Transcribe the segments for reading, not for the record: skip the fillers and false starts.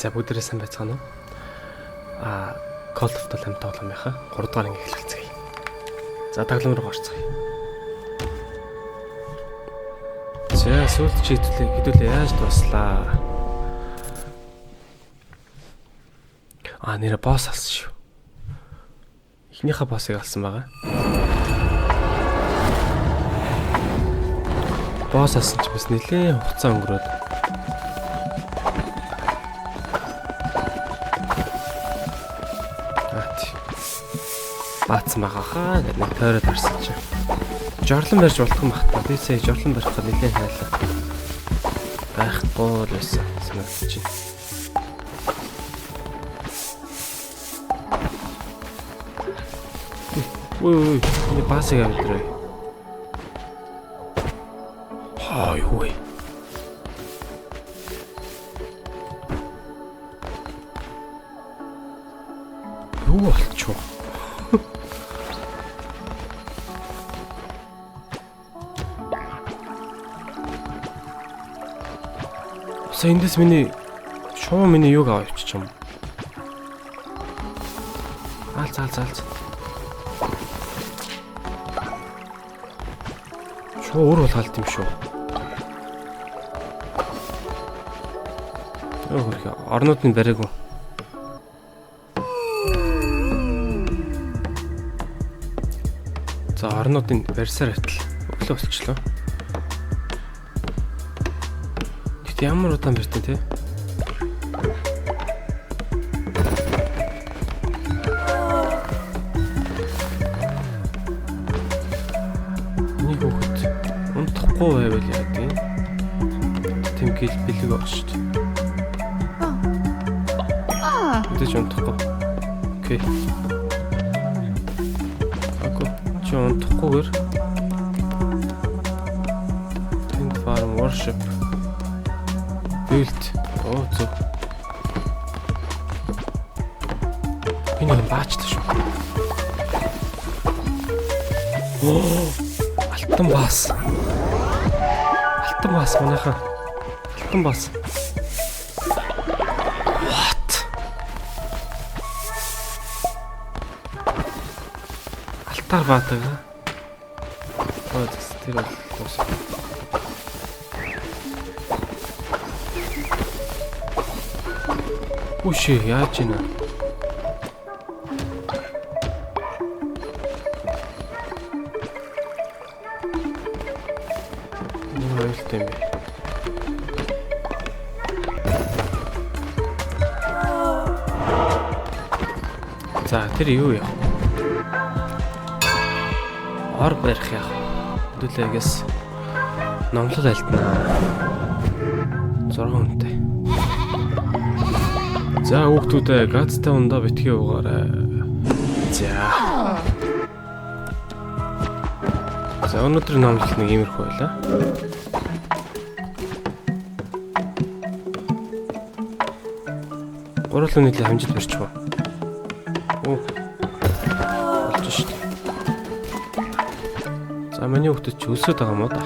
За бүгдээрээ сайн байцгаана уу? Call of Duty тоглоомынхаа 3 дугаар анги эхлэлцгээе. За тоглоом руу орцгоё. За сүүлд чи хэдүүлээ яаж дуслаа? Нэрэ босс алсан шүү. Эхнийхээ боссыг алсан байгаа. Босс алсан ч бас нэлээд хугацаа өнгөрөөд. Баацсан байгаа хаа гэдэг нэг тойроод харсан чинь. Жорлон барьж болтгон бах та. Би сая жорлон барихад нэлээд хайлаа. Байхгүй л байсан санагдаж байна. Үй, энэ баасыг авдраа. Хаа юу вэ? Юу болчихв? Сая эндээс миний шуу миний юг аваа явчих юм. Алц. Шуу өөр булгаалт юм шүү. Өөр орнуудын бариагүй. За орнуудын барьсаар байтал өглөө болчихлоо. Ямар удаан барьтан те? Нэг хүүхэд унтахгүй байвал яа гэв? Тэм гэл бэлэг байгаа шүү дээ. Мэдээж унтахгүй. Окей. Аку чи унтахгүйгээр Tent farm worship Build. Оо зөв. Би нэг баачлаа шүү. Оо, алтан баас. Алтан баас манайхаа. Алтан баас. What? Алтаар баадаг. Оо тэр бол дуусна. Үши яаж ийна? Энэ аюултай юм бэ? За тэр юу яах вэ? Ор барих яах вэ? Хэдүүлээгээс номлол альтнаа. 6 хүнтэй. За хүүхдүүдээ газтай ундаа битгий уугаарай. За. За өнөөдрийн номлол нэг иймэрхүү байлаа. Гурлын нийлээ хамжид барьчих уу? Оо. Болж шүү дээ. За миний хүүхдүүд ч өлсөд байгаа юм уу да?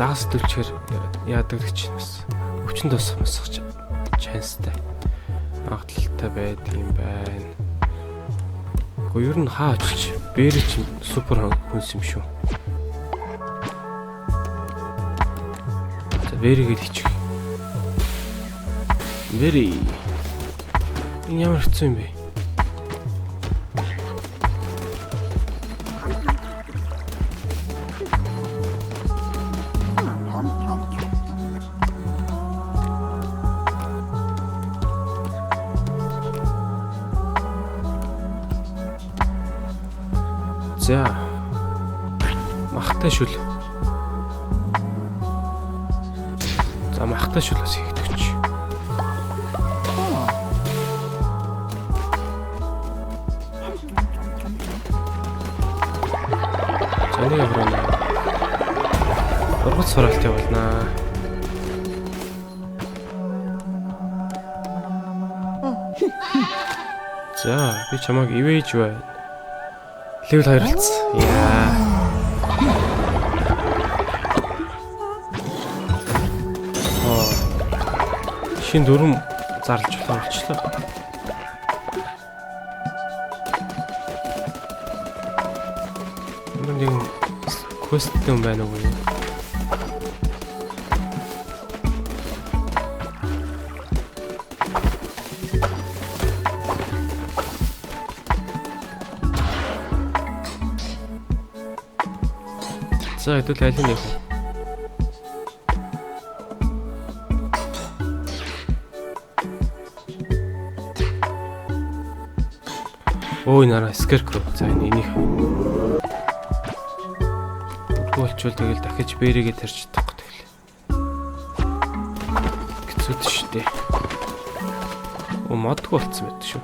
Загас төлчээр яадаг гэж бас өвчин тусах мосох чанстай магадлалтай байд юм байна. Гэхдээ ер нь хаа очиж бэри чинь супер хүнс юм шүү. За бэрийг л хийчих. Бэри. Энэ ямар хэцүү юм бэ? За махтай шүл. За махтай шүл бас хийгдэж. За нэг явруулна. Ургац суралт явуулнаа. За, би чамайг ивэж байна. Level 2 болцсон. Яа. Аа. Шин дөрөм зарлж болох болчлоо. Ямар нэгэн quest юм байна уу юу? За хэдүүл аль нэг вэ? Ой нараа scarecrow. За энэ энийг. Үгүй болчвол тэгэл дахиж бэрэгээ тарж чадахгүй тэгэл. Хэцүүд шүү дээ. Оо модгүй болцсон байт шүү.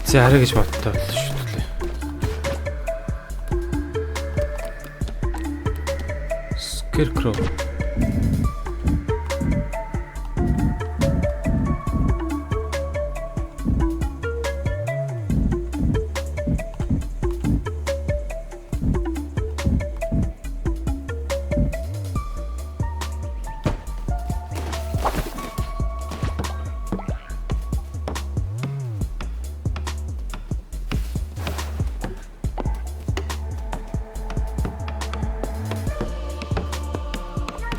За арай гэж модтой боллоо шүү дээ. Scarecrow.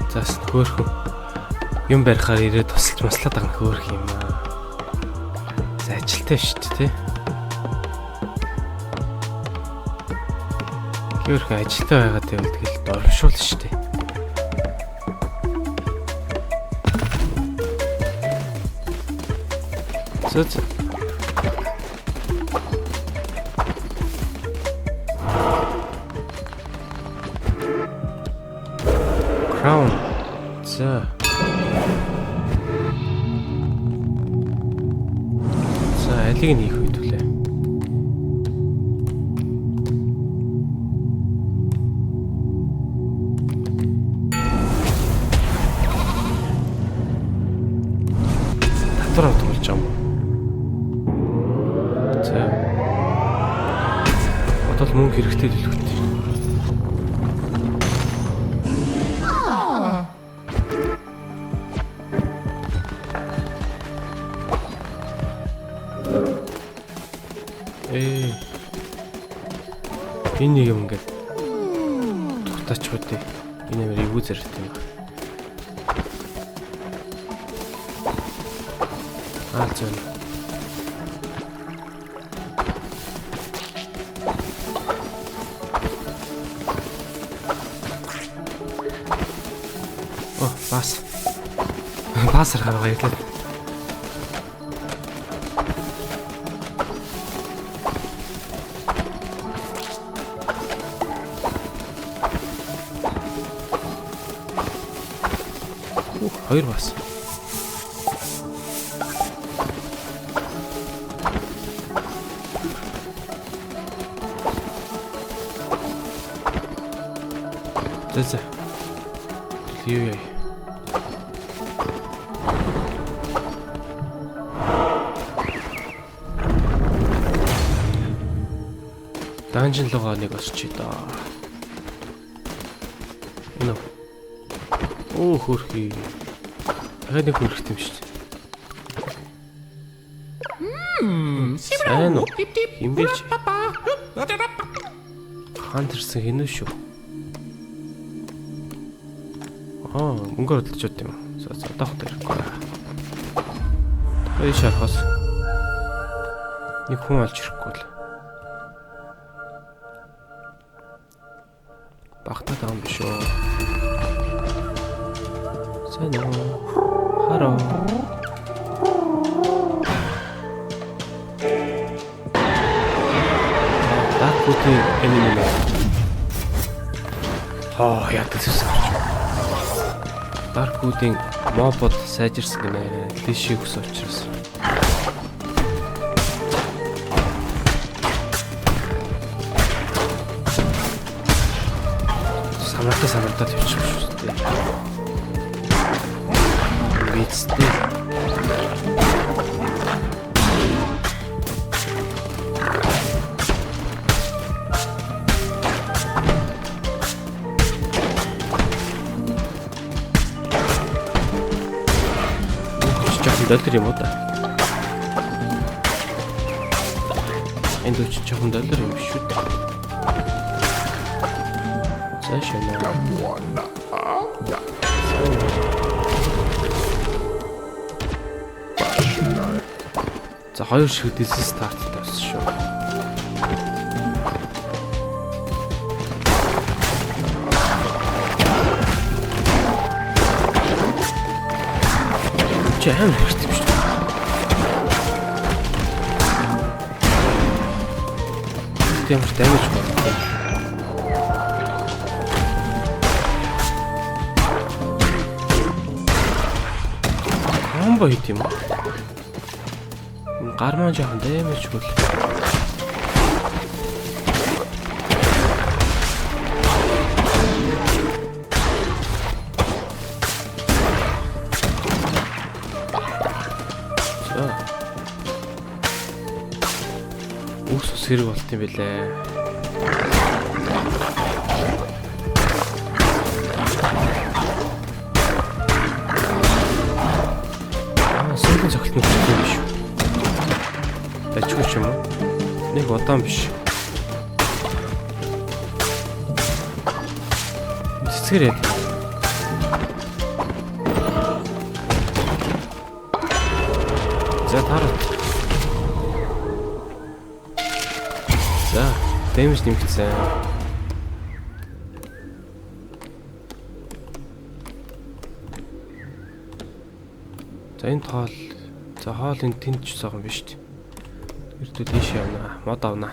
Заас хөөхөн юм барихаар ирээд тусалж маслаад байгаа нь хөөх юм аа. За ажилтай шүү дээ, тий. Хөөхөн ажилтай байгаа гэвэл тэгэл дормшуул шүү дээ. Зөө зөө. Crown. За. За, алийг нь хийх вэ түлээ? Татвар авдаг болж байгаа юм уу? За. Одоо л мөнгө хэрэгтэй л хэлэхтэй. Ээ. Энэ нэг юм ингээд дутаач үү дээ. Энэ амар эвгүй зэрэгтэй юм байна. Аа зөв. О, бас. Бас харгаа баярлалаа. Хоёр бас. За за. Юу яа. Данжин руугаа нэг очиж доо. Энэ. Оо хөрхий. Дахиад нэг хөрхт юм шүү дээ. Сайн уу? Хин бэ чи? Хаан тэрсэн хинүү шүү. Аа, мөнгө хөдөлж бод юм. За за одоохот ирэхгүй. Хоёр шархаас нэг хүн олж ирэхгүй л. Багтаад байгаа юм биш үү? Сайн уу? Хараа. Dark Wood-ийн enemy нэ. Хаа яадаг зүсэн авч. Dark Wood-ийн мобод сайжирсан гинэ. Лишийг өс учраас. Самартаа самартаа тавьчих шүү дээ. Мэдстэй. Жоохон доллар юм уу да? Энэ дүү чинь жоохон доллар юм биш үү? За шинэ. За хоёр шиг дисс старт тавьсан шүү. Чи амар хэрэгтэй юм шүү. Ямар дамиж байна. Комбо хийх юм уу? Гар маань жоохон дэмэж хөл. За. Үс ус хэрэг болт юм бэлээ. Аа, сүүлийн цогт нь хүчтэй юм биш үү? Дажгүй ч юм уу? Нэг удаан биш. Цэцгэр яа. За таарат. За, дэмэж нэмэгдсэн. За энэ тоол, за хоол энэ тэнд ч байгаа юм биш үү? Эрдүү тийш явна. Мод авна.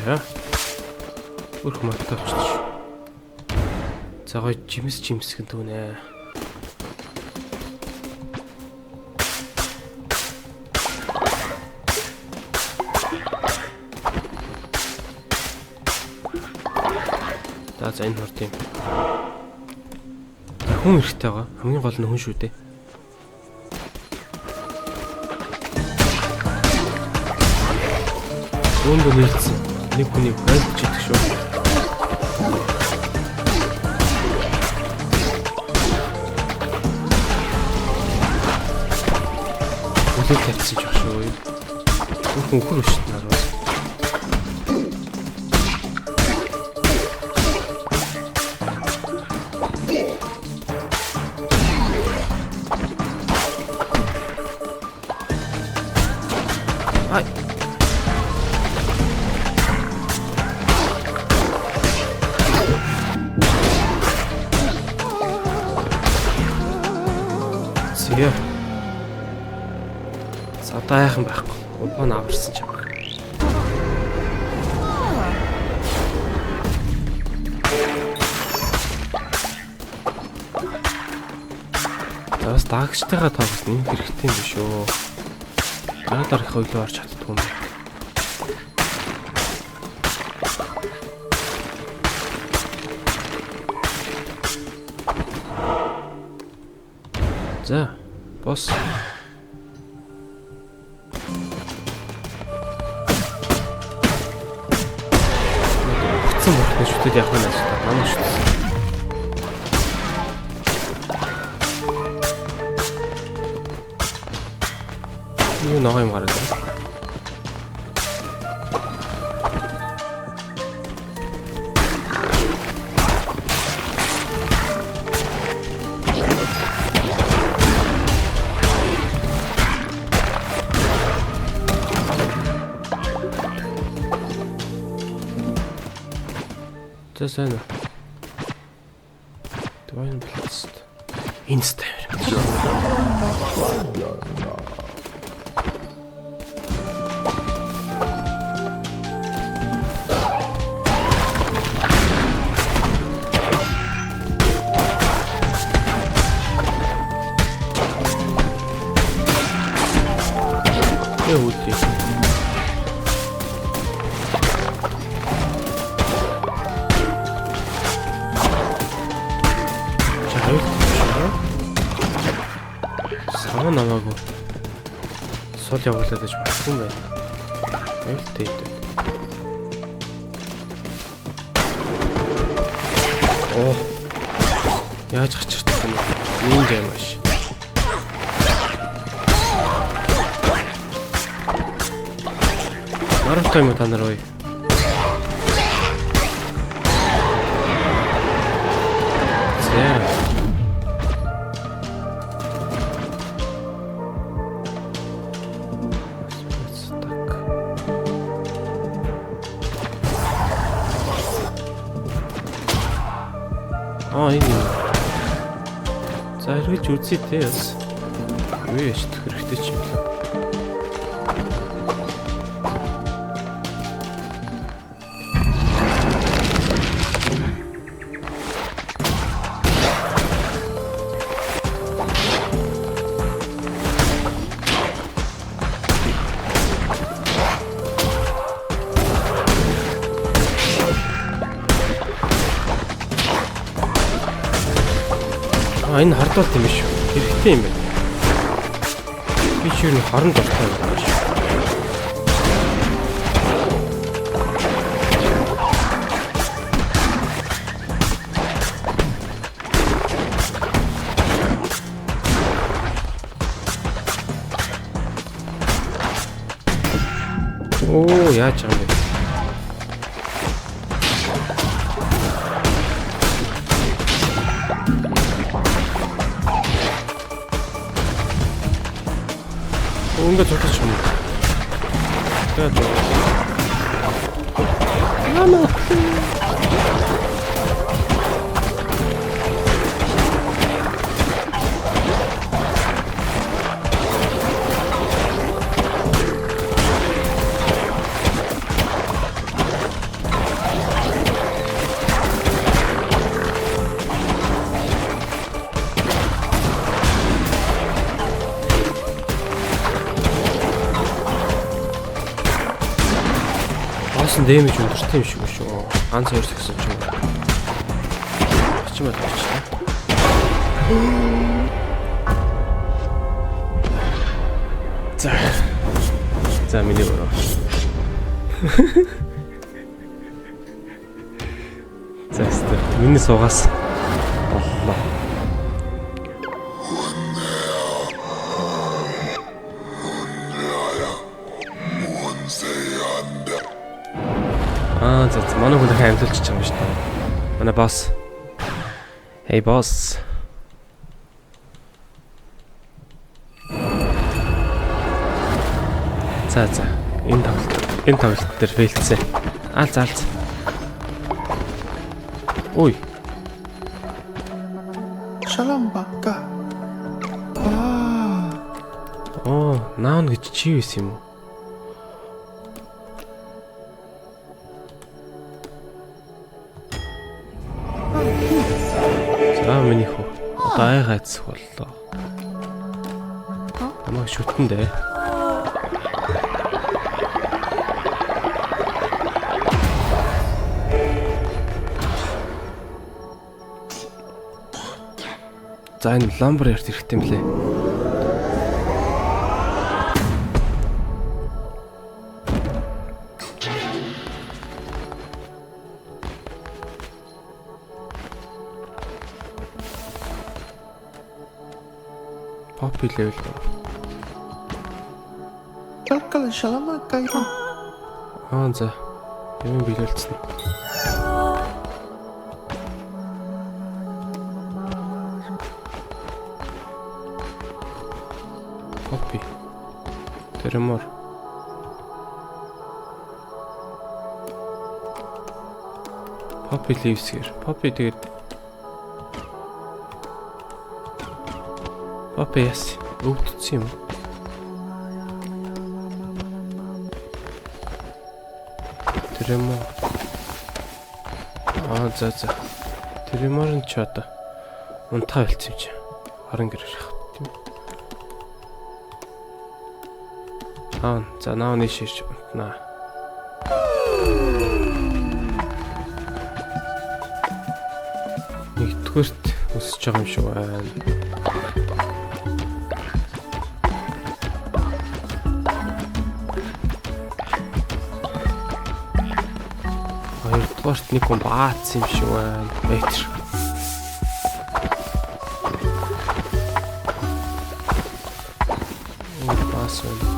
За. Өрх модтой болчихсон шүү. За гоё жимс жимсгэн түүнэ. За энэ хурд юм. За хүн эрэхтэй байгаа. Хамгийн гол нь хүн шүү дээ. Үүнд нээлтсэн. Нэг хүний байлж идэх шүү. Үлээ тавьсан ч баг шүү. Үхэр үхэр биш нараа. Ай. Зэ. За одоо айхан байхгүй. Улбан аварсан ч юм. За бас даагчтайгаа тоглох нэмэх хэрэгтэй юм биш үү? Дараа дарах ойлоо орч чаддгүй юм байна. За, босс. Бүтсэн бурхны шүтэд явах нь ажилтаа. Манай шүтсэн. Юу ногоо юм гараад байна. За сайн уу. Divine Blast. Инста юм. Тэ үүдээ. Чи аюултай шүү. Сав намаагүй. Сул явуулаад аж болохгүй юм байна. Аюултай юм. Оо. Яаж гачирдах юм бэ? Нинжа юм аш. Наруто юм та нар ой. За. Так. Аа, энэ юм. За, эргэлж үзье те бас. Юу яж хэрэгтэй ч юм лээ. А, энэ хардуулт юм биш үү? Хэрэгтэй юм байна. Би ч юу хорон дуртай юм байна шүү. Оо, яаж байгаа юм бэ? Ингээ зурчих юм. Тэгээд Мама. Боосон дэмэж өндөртэй юм шиг шүү. Ганц хоёр сагсан ч юм. Очимод очлаа. За. За, миний буруу. За, өстө. Миний суугаас боллоо. Аа, за за, манай хүн дахин амьдуулчих юм шүү дээ. Манай boss. Hey boss. За за. Энэ тоглолт дээр fail цсэн. Алз алз. Ой. Shalambaka. Ah. Оо, наун гэж чи байсан юм уу? За, миний хүү. Одоо айгаацх боллоо. Намайг шүтэн дээ. За, энэ lumber yard хэрэгтэй юм лээ. Poppy level. Chalkal shalamaka. Аа, за. Юм биелүүлсэн. Poppy. Tremor. Poppy leaves гэр. Poppy тэгээд Poppy яс. Өвдсөн юм уу? Tremor. Аа, за за. Tremor нь ч одоо унтаа болцсон юм чи. Орон гэр ярих тийм. Наа, за наа нийш ирж унтнаа. Нэгдүгээрт өсөж байгаа юм шиг байна. Хоёрдугаарт нэг хүн баацсан юм шиг байна. Байтэр. Баас байна.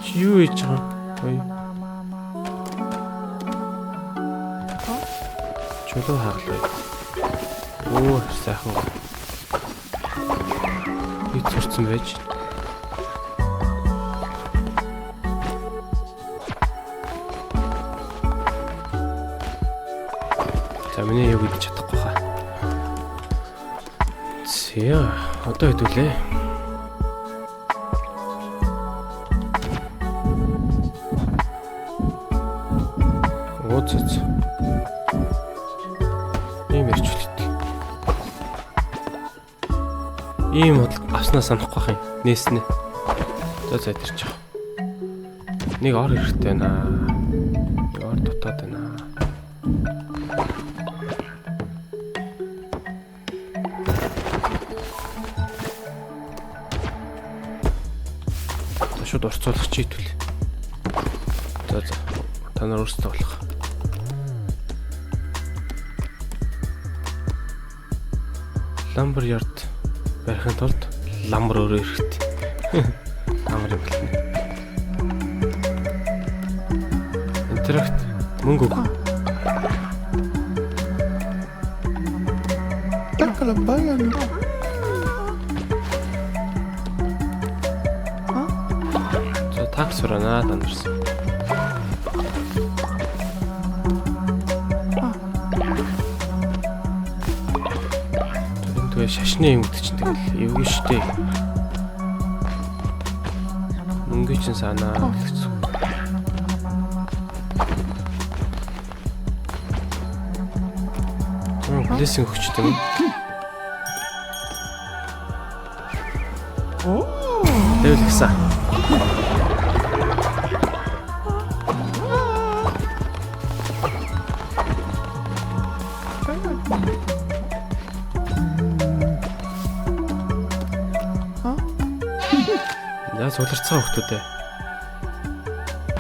Чи юу хийж байгаа юм? Ой. Чулуу хагалаа. Оо, сайхан. Би зурцсан байж. За миний юу гэж чадахгүй хаа. За, одоо хэдүүлээ. Оо цэц. Ийм ярьж үлдээ. Ийм бодол авснаа санахгүй байх юм. Нээснэ. За за идэрч байгаа. Нэг ор хэрэгтэй байна. Нэг ор дутаад байна. За шууд орцуулах чи итэл. За за. Та нар өөрсдөө болох. Lumber yard барихын тулд lumber өөрөө хэрэгтэй. Амар юм байна. Interact мөнгө өг. Takalabayan. За такс хураана та нарс. Тэгээ шашны юм гэдэг чинь тэгэл эвгүй штэ. Мөнгө чинь санаа гэсэн. Блессинг өгчтэй юм. Левел гисэн. За суларцгаа хүмүүс ээ.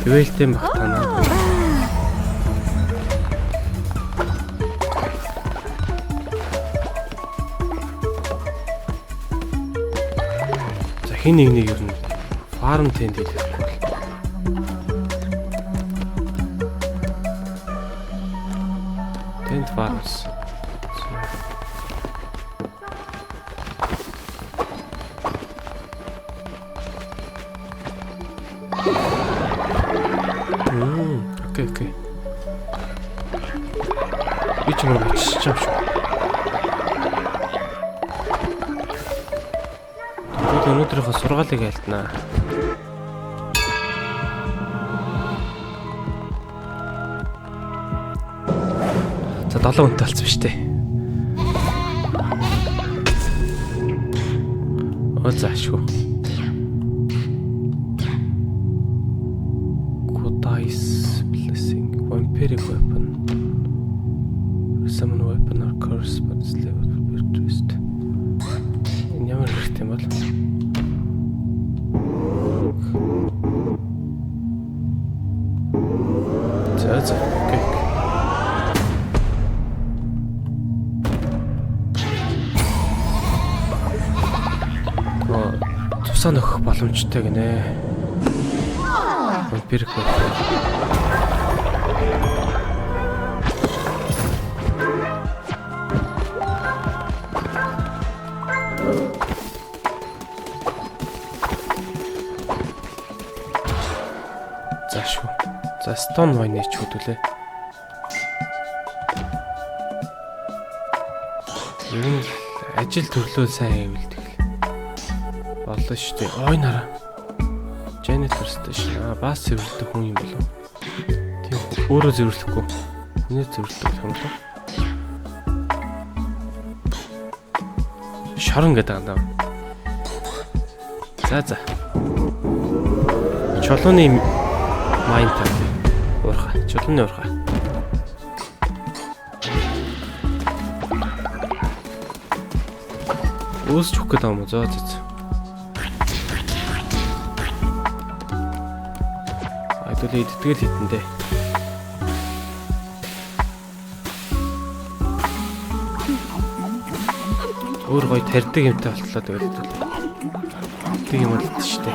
Ивэлтэй магтаана. За хин нэг нэг ер нь фарм тэнд хийх бол. Тэнд фармс. Окей, окей. Би ч юм бичиж юм шүү. Тэгвэл өнөөдрийнхөө сургаалыг айлтнаа. За 7 хүнтэй болсон биз дээ. Оо заашгүй. Godai's blessing, vampiric weapon. Summon weapon or curse but it's level twist. Энэ ямар хэрэгтэй юм бол? За за, окей. Оо, тусаа нөхөх боломжтой гинэ. Vampiric weapon. За шүү. За stone mine ч хөдөлөө. Ер нь ажил төрлөө сайн хийвэл тэгэл боллоо шүү дээ. Ой нараа. Janitor station. Аа бас цэвэрлдэг хүн юм болов. Тийм өөрөө цэвэрлэхгүй. Хүнээ цэвэрлдэг юм болов. Шорон гэдэг юм даа. За за. Чулууны mine тав. Уурхай. Чулууны уурхай. Үүсч өгөх гээд байгаа юм уу? За за за. Хэдүүлээ идтгэл хитэн дээ. Өөр гоё тарьдаг юмтай болтлоо тэгэл хэдүүлээ. Тэг юм болд штэ.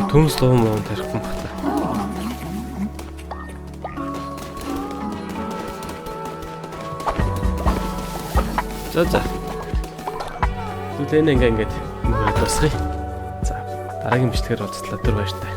Төмс луун муу тарихгүй юм бата. За за. Хэдүүлээ энэ ингээд энэ хүрээ дуусгая. За дараагийн бичлэгээр уулзлаа. Түр баяртай.